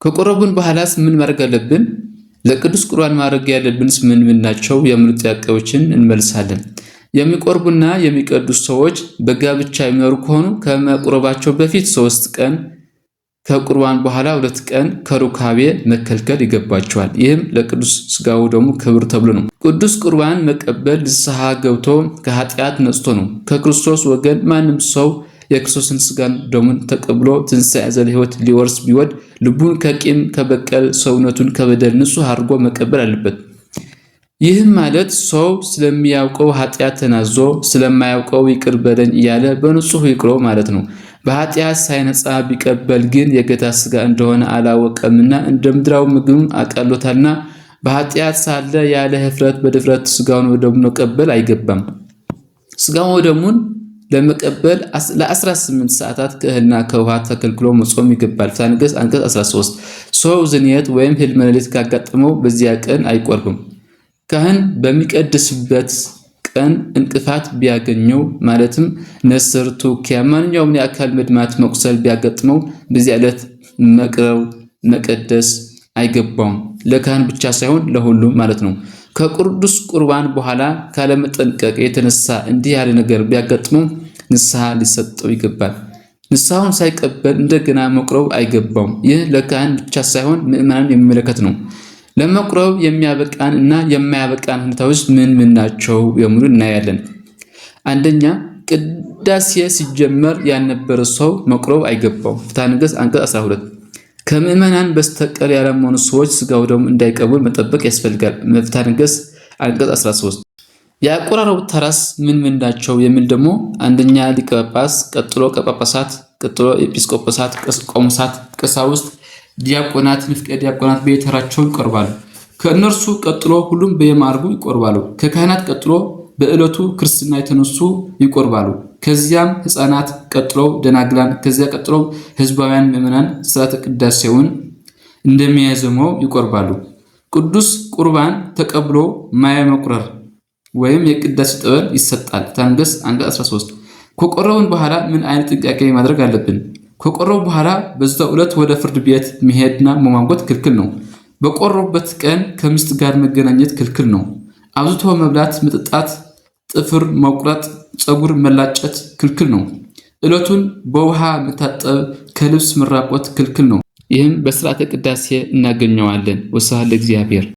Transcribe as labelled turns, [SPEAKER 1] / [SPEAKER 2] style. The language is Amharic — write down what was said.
[SPEAKER 1] ከቆረቡን በኋላስ ምን ማድረግ አለብን? ለቅዱስ ቁርባን ማድረግ ያለብንስ ምን ምን ናቸው? የሚሉ ጥያቄዎችን እንመልሳለን። የሚቆርቡና የሚቀድሱ ሰዎች በጋብቻ የሚኖሩ ከሆኑ ከመቁረባቸው በፊት 3 ቀን፣ ከቁርባን በኋላ 2 ቀን ከሩካቤ መከልከል ይገባቸዋል። ይህም ለቅዱስ ስጋው ደሙ ክብር ተብሎ ነው። ቅዱስ ቁርባን መቀበል ንስሐ ገብቶ ከኃጢአት ነጽቶ ነው። ከክርስቶስ ወገን ማንም ሰው የክርስቶስን ስጋን ደሙን ተቀብሎ ትንሣኤ ዘለዓለም ሊወርስ ቢወድ ልቡን ከቂም ከበቀል ሰውነቱን ከበደል ንጹሕ አድርጎ መቀበል አለበት። ይህም ማለት ሰው ስለሚያውቀው ኃጢአት ተናዞ ስለማያውቀው ይቅር በለኝ እያለ በንጹሕ ይቅሮ ማለት ነው። በኃጢአት ሳይነጻ ቢቀበል ግን የጌታ ስጋ እንደሆነ አላወቀምና እንደ ምድራዊ ምግብም አቃሎታልና በኃጢአት ሳለ ያለ ኅፍረት በድፍረት ስጋውን ወደሙን መቀበል አይገባም። ስጋውን ወደሙን ለመቀበል ለ18 ሰዓታት ከእህልና ከውሃ ተከልክሎ መጾም ይገባል። ፍትሐ ነገሥት አንቀጽ 13። ሰው ዝንየት ወይም ህልመ ሌሊት ካጋጠመው በዚያ ቀን አይቆርብም። ካህን በሚቀድስበት ቀን እንቅፋት ቢያገኘው ማለትም ነስር፣ ትውኪያ፣ ማንኛውም የአካል መድማት፣ መቁሰል ቢያጋጥመው በዚያ ዕለት መቅረብ መቀደስ አይገባውም። ለካህን ብቻ ሳይሆን ለሁሉም ማለት ነው። ከቅዱስ ቁርባን በኋላ ካለመጠንቀቅ የተነሳ እንዲህ ያለ ነገር ቢያጋጥመው ንስሐ ሊሰጠው ይገባል። ንስሐውን ሳይቀበል እንደገና መቁረብ አይገባውም። ይህ ለካህን ብቻ ሳይሆን ምዕመናን የሚመለከት ነው። ለመቁረብ የሚያበቃን እና የማያበቃን ሁኔታዎች ምን ምን ናቸው የሚሉ እናያለን። አንደኛ፣ ቅዳሴ ሲጀመር ያልነበረ ሰው መቁረብ አይገባውም። ፍትሐ ነገሥት አንቀጽ 12። ከምዕመናን በስተቀር ያላመኑ ሰዎች ስጋው ደሙ እንዳይቀበሉ መጠበቅ ያስፈልጋል። ፍትሐ ነገሥት አንቀጽ 13። የአቆራረቡ ተራስ ምን ምን ናቸው የሚል ደግሞ አንደኛ ሊቀ ጳጳስ፣ ቀጥሎ ጳጳሳት፣ ቀጥሎ ኤጲስቆጶሳት፣ ቆሞሳት፣ ቀሳውስት፣ ዲያቆናት፣ ንፍቀ ዲያቆናት በየተራቸው ይቆርባሉ። ከእነርሱ ቀጥሎ ሁሉም በየማዕርጉ ይቆርባሉ። ከካህናት ቀጥሎ በዕለቱ ክርስትና የተነሱ ይቆርባሉ። ከዚያም ሕፃናት፣ ቀጥሎ ደናግላን፣ ከዚያ ቀጥሎ ሕዝባውያን ምዕመናን ሥርዓተ ቅዳሴውን እንደሚያዘመው ይቆርባሉ። ቅዱስ ቁርባን ተቀብሎ ማየ መቁረር ወይም የቅዳሴ ጠበል ይሰጣል። ታንገስ አንቀጽ 13። ከቆረቡን በኋላ ምን አይነት ጥንቃቄ ማድረግ አለብን? ከቆረቡ በኋላ በዛው ዕለት ወደ ፍርድ ቤት መሄድና መሟገት ክልክል ነው። በቆረቡበት ቀን ከሚስት ጋር መገናኘት ክልክል ነው። አብዝቶ መብላት፣ መጠጣት፣ ጥፍር መቁረጥ፣ ፀጉር መላጨት ክልክል ነው። ዕለቱን በውሃ መታጠብ፣ ከልብስ መራቆት ክልክል ነው። ይህም በስርዓተ ቅዳሴ እናገኘዋለን። ወስብሐት ለእግዚአብሔር።